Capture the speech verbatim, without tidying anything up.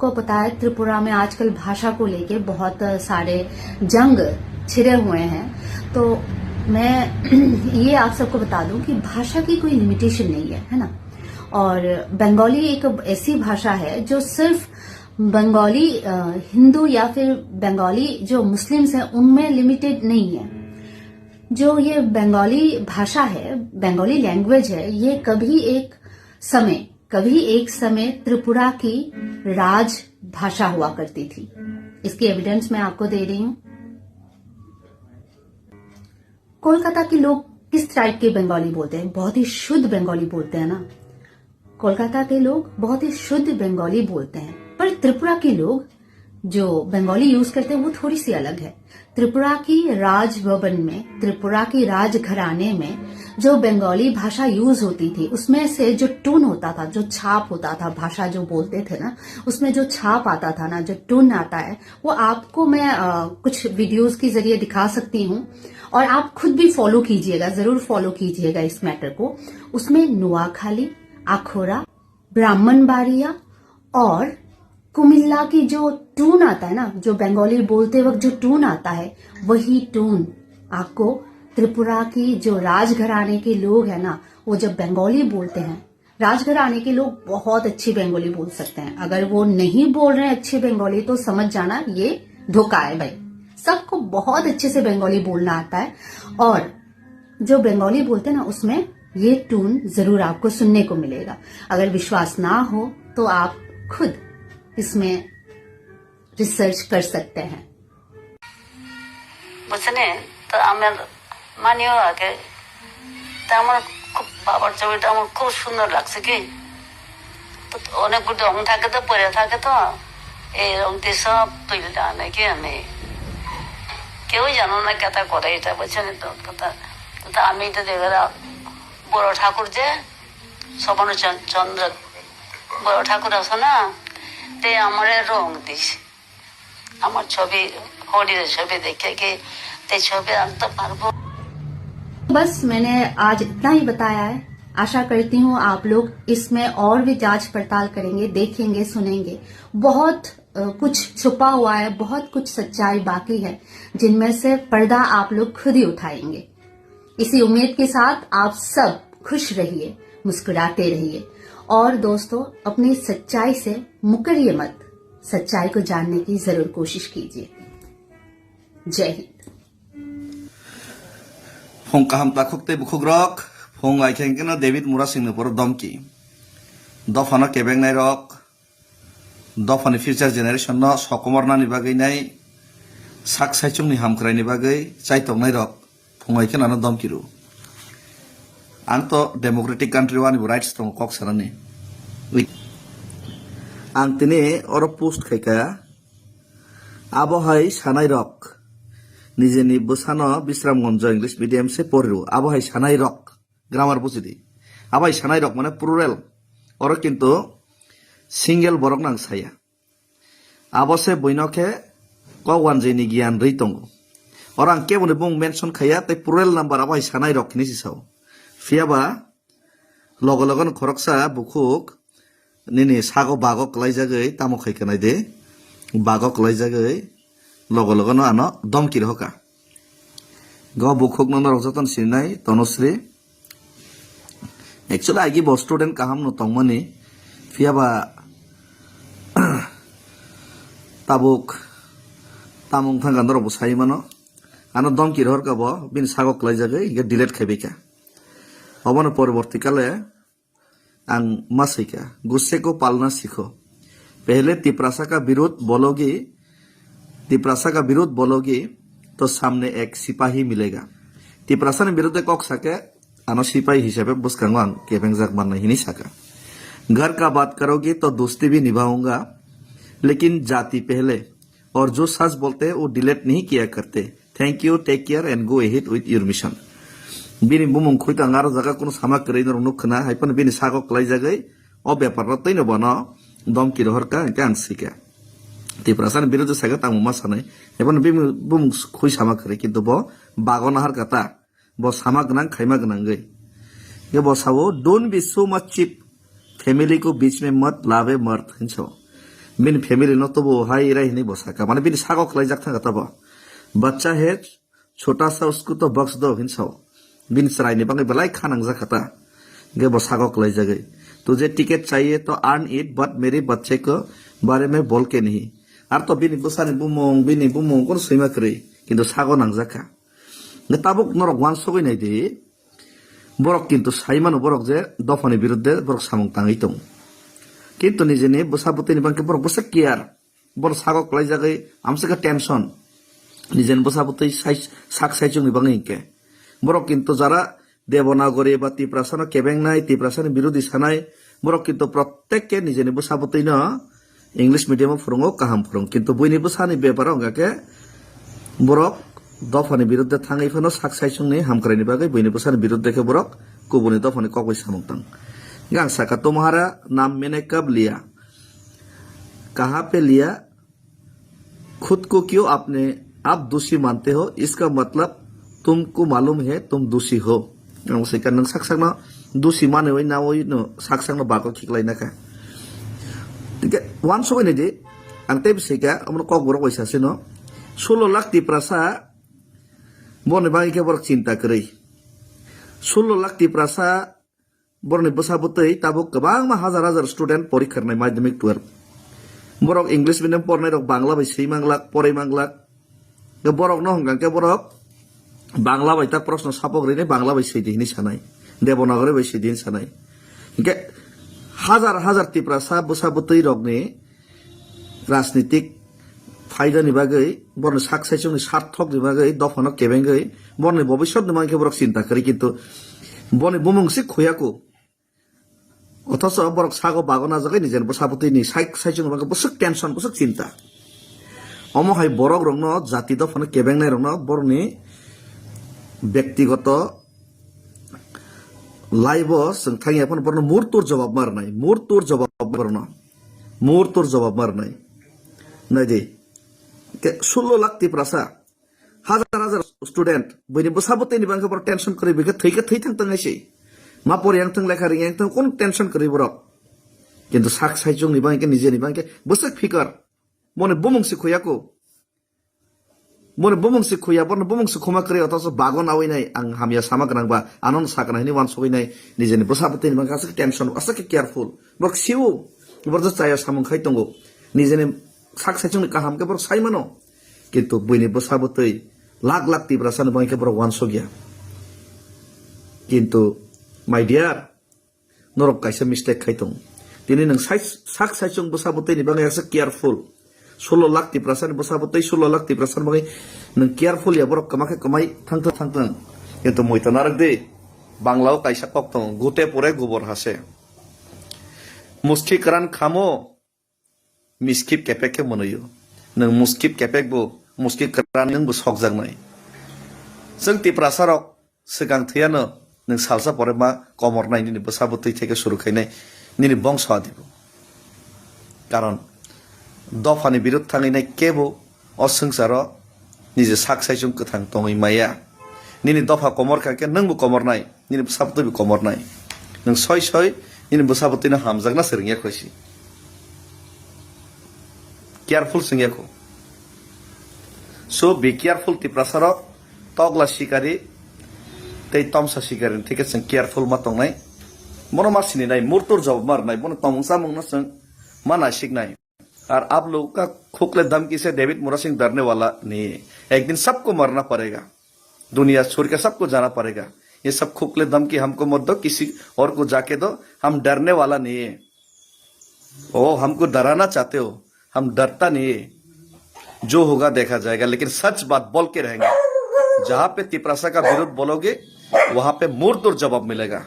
आपको पता है, त्रिपुरा में आजकल भाषा को लेके बहुत सारे जंग छिड़े हुए हैं। तो मैं ये आप सबको बता दूं कि भाषा की कोई लिमिटेशन नहीं है, है ना? और बंगाली एक ऐसी भाषा है जो सिर्फ बंगाली, अ, हिंदू या फिर बंगाली जो मुस्लिम्स हैं, उनमें लिमिटेड नहीं है। जो ये बंगाली भाषा है, बंगाली लैंग्वेज है, ये कभी एक समय, कभी एक समय त्रिपुरा की राजभाषा हुआ करती थी। इसकी एविडेंस मैं आपको दे रही हूँ। कोलकाता के लोग किस टाइप के बंगाली बोलते हैं? बहुत ही शुद्ध बंगाली बोलते हैं ना। कोलकाता के लोग बहुत ही शुद्ध बंगाली बोलते हैं, पर त्रिपुरा के लोग जो बंगाली यूज़ करते हैं, वो थोड़ी सी अलग है। त्रिपुरा की राजभवन में, त्रिपुरा की राजघराने में जो बंगाली भाषा यूज़ होती थी, उसमें से जो टोन होता था, जो छाप होता था, भाषा जो बोलते थे ना, उसमें जो छाप आता था ना, जो टोन आता है, वो आपको मैं, अ, कुछ वीडियोज़ के ज़रिए दिखा सकती हूँ और आप खुद भी फॉलो कीजिएगा, ज़रूर फॉलो कीजिएगा इस मैटर को। उसमें नुआखाली, आखोरा, ब्राह्मणबाड़िया और कुमिल्ला की जो टोन आता है ना, जो बंगाली बोलते वक्त जो टोन आता है, वही टोन आपको त्रिपुरा की जो राजघराने के लोग हैं ना, वो जब बंगाली बोलते हैं, राजघराने के लोग बहुत अच्छी बंगाली बोल सकते हैं। अगर वो नहीं बोल रहे हैं अच्छी बंगाली, तो समझ जाना ये धोखा है भाई। सबको बहुत अच्छे से बंगाली बोलना आता है। और जो बंगाली बोलते हैं ना, उसमें ये टोन जरूर आपको सुनने को मिलेगा। अगर विश्वास ना हो, तो आप खुद इसमें रिसर्च कर सकते हैं। বুঝছেন? তো আমার মানিও আগে, তা আমার খুব, বাবার ছবিটা আমার খুব সুন্দর লাগছে কি। তো অনেকগুলো রং থাকে তো, পরে থাকে তো, এই রং দিয়ে সব তুললে নাকি আমি, কেউ জানো না কেটা করে এটা, বুঝছেন তো কথা। তো আমি এটা দেখে বড় ঠাকুর যে শোভন চন-, চন্দ্র বড় ঠাকুর আছে না, তে আমারে রং দিস। আমার ছবি, হরির ছবি দেখে কি তে ছবি আনতে পারবো। बस मैंने आज इतना ही बताया है। आशा करती हूँ आप लोग इसमें और भी जांच पड़ताल करेंगे, देखेंगे, सुनेंगे। बहुत, अ, कुछ छुपा हुआ है, बहुत कुछ सच्चाई बाकी है, जिनमें से पर्दा आप लोग खुद ही उठाएंगे। इसी उम्मीद के साथ आप सब खुश रहिए, मुस्कुराते रहिए और दोस्तों, अपनी सच्चाई से मुकरिए मत, सच्चाई को जानने की जरूर कोशिश कीजिए। जय Hind. Phung kaham takhuk tei bukhukrok, phung ai khe hwnkhe no David Murasingni poro domki. Dophano kebengnai rok, dophani future generation no sokomornani bagwi nai sak saichungni hamkraini bagwi chaitoknai rok phungai khe nano domki rw. Ang to democratic country o ani bo rights tongo kok sanani. Ang tini oro post khai kha, abo hai sanai rok nijeni bwsano Bisramganj English medium se pori rw, abo hai sanai rok. Grammar buji di. Abai sanai rok mane plural. Oro kintu single borok nang saya. Abo se buino khe kok wanjwi ni giyan rwi tongo. Oro ang kebo ni bung mention khaya tei plural number abai sanai rok hini si sao. Phiya ba logo logo no khoroksa bukhuk nini sago bago kwlaijagwi tamo khai khe nai de. Bago kwlaijagwi logo logo no ano domki rohoka. Go bukhuk no norok jotono sinai Tanusri. Actually, agi bo student kaham no tongmani. Phiya ba tabuk tamung thangka norok bo sai mano. Ano domki rohor ka bo, bini sago kwlaijagwi, hingke delete khai bai kha. Obono poriborti kale ang ma sai kha, "Gusse ko palna sikho. Pehle Tiprasa ka birudh bologi, Tiprasa ka birudh bologi, to samne ek sipahi milega." Tiprasa ni birudhe kok sake, ano sipai hisabe bwskango ang kebengjak mannai hini saka. "Ghar ka baat karogi to dosti bhi nibhaunga, lekin jati pehle aur jo sach bolte hain wo delete nahi kiya karte. Thank you, take care and go ahead with your mission." Bini bumung khui tang aro jaga kuno sama kwrwi norok nuk khna, hai phano bini sago kwlai jagwi o bepar no twi no bono domki rohor ka hingke ang sika. Tiprasa ni birudhe saka tamo ma sanai, hai phano bini bumung khui sama kwrwi, kintu bo bago nahar kata. Bo sama gwnang, khaima gwnangwi. Hingke bo sao, "Don't be so much cheap. Family ko beech mein mat lave mard," hinwi sao. Bini family no tubu hai rai hinwi bo saka. Mane bini sago khlaijak thangkha tabo. Bachcha hai chota sa usko to bakhsh do hin sao. Bini chwrai ni bagwi belai kha nangjak kha ta. Ge bo sago khlaijagwi. Tujhe ticket chahiye to earn it, but mere bachche ko bare mein bol ke nahi. Ar to bini bwsani bumung, bini bumung kono swima kwrwi. Kintu sago nangjak kha. Ge tabuk norok wansugwi nai di. Borok kintu sai mano borok je dophani biruddhe borok samung tangwi tongo. Kintu nijeni bwsa bwtwi ni bangkhe borok bwsa care. Borok sago kwlaijagwi amswkhe tension. Nijeni bwsa bwtwi sai, sak saichung ni bagwi hinkhe. Borok kintu jara Devanagari ba Tiprasa no kebengnai, Tiprasa ni birodhi sanai, borok kintu prottek ke nijeni bwsa bwtwi no English medium o phwrwngo, kaham phwrwng. Kintu buini bwsani bepar o wngkha khe borok dophani biruddhe thangwi phano sak saichungni hamkraini bagwi buini bwsani biruddhe khe borok kubuni dophani kok bai samung tang. Hingkhe ang sakha, "Tumhara naam maine kab liya? Kaha pe liya? Khud ko kyo apne ap doshi mante ho? Iska matlab tumko malum hai tum doshi ho." Ang sai kha, nwng sak sakno doshi manwi nawi no sak sakno bago khiklai nakha. Hingkhe wansugwi naidi, ang tei bwsai kha, omono kokborok bai sasino. Sullo lakh Tiprasa, borokni bagwi khe borok chinta kwrwi. Sullo lakh Tiprasa, borokni bwsa bwtwi tabuk kwbangma hajar hajar student porikha rwnai madhyamik twelve. Borok English medium pornairok Bangla bai swi manglak, porwi manglak. Borokno hwnkha khe borok Bangla bai ta proshno sapok rinai, Bangla bai swi di hinwi sanai, Devanagari bai swi di hinwi sanai. Hingkhe hajar hajar Tiprasa bwsa bwtwi rokni rajnitik phaidani bagwi, borokni sak saichungni sarthokni bagwi, dophano kebengwi, borokni bobiswtni bagwi khe borok chinta kwrwi, kintu boni bumung se khuyaku. Othocho borok sago bago najagwi nijeni bwsa bwtwini sai-, saichung bagwi bwswk tension, bwswk chinta. Omo hai borok rokno, jati dophano kebengnai rokno borokni bektigoto life o chwng thangya phano borokno murtur jobab ma rwnai, murtur jobab ma rwno, murtur jobab ma rwnai. Naidi, ke sullo lakh Tiprasa, hajar hajar student, buini bwsa bwtwini bangkhe borok tension kwrwi, bikhe thwi khe thwi thang tong hai se. Ma pori yang thang, lekha ring yang thang, kono tension kwrwi borok. Kintu sak saichung ni bangkhe, nijeni bangkhe bwswk fikar. Boni bumung se khuyaku. Boni bumung se khuya, bono bumung se khuma kwrwi, othocho bago nawi nai, ang hamya sama gwnang ba, ano sakna hini wansugwi nai, nijeni bwsa bwtwini bangkhe aswk tension, aswk careful. Borok siwo, borok je chaya samung khai tongo. Nijeni sak saichung ni kaham khe borok sai mano. Kintu buini bwsa bwtwi lakh lakh Tiprasa ni bagwi khe borok wansugya. Kintu, my dear, norok kaisa mistake khai tongo. Tini nwng sai-, sak saichung bwsa bwtwi ni bagwi aswk careful. Sullo lakh Tiprasa ni bwsa bwtwi, sullo lakh Tiprasa ni bagwi nwng careful ya, borok kwma khe kwmai thang thang thang thang. Kintu muitu narwk di, Bangla o kaisa kok tongo, "Gute pore gobor hase." Muski kwran khamo, miskip kepek khe mwnwi o. Nwng muskip kepek bo, muskip kwran nwng bo sokjaknai. Chwng Tiprasa rok swkang thwiyano nwng salsa pore ma komornai, nini bwsa bwtwi theke suru khainai, nini bongso adibo. Karon dophani birud thangwi nai kebo o swngcharo niji sak saichung kwthang tongwi maya. Nini dopha komor kha khe nwngbo komornai, nini bwsa bwtwi bo komornai. Nwng soi soi nini bwsa bwtwino hamjakna se rwngya kho si. Careful swngya kho. So be careful Tiprasa rok, tokla sikari tei tomsa sikari ni theke chwng careful ma tongnai. Bono ma sininai, murtur jobab ma rwnai, bono tomung chamung no chwng ma naisiknai. और आप लोगों का खुकले धमकी से डेविड मुरा सिंह डरने वाला नहीं है, एक दिन सबको मरना पड़ेगा, दुनिया छोड़ के सबको जाना पड़ेगा। ये सब खुकले धमकी हमको मत दो, किसी और को जाके दो, हम डरने वाला नहीं है। ओ, हमको डराना चाहते हो, हम डरता नहीं है। जो होगा देखा जाएगा, लेकिन सच बात बोल के रहेंगे। जहां पे तिपरासा का विरोध बोलोगे, वहां पे मुंह तोड़ जवाब मिलेगा।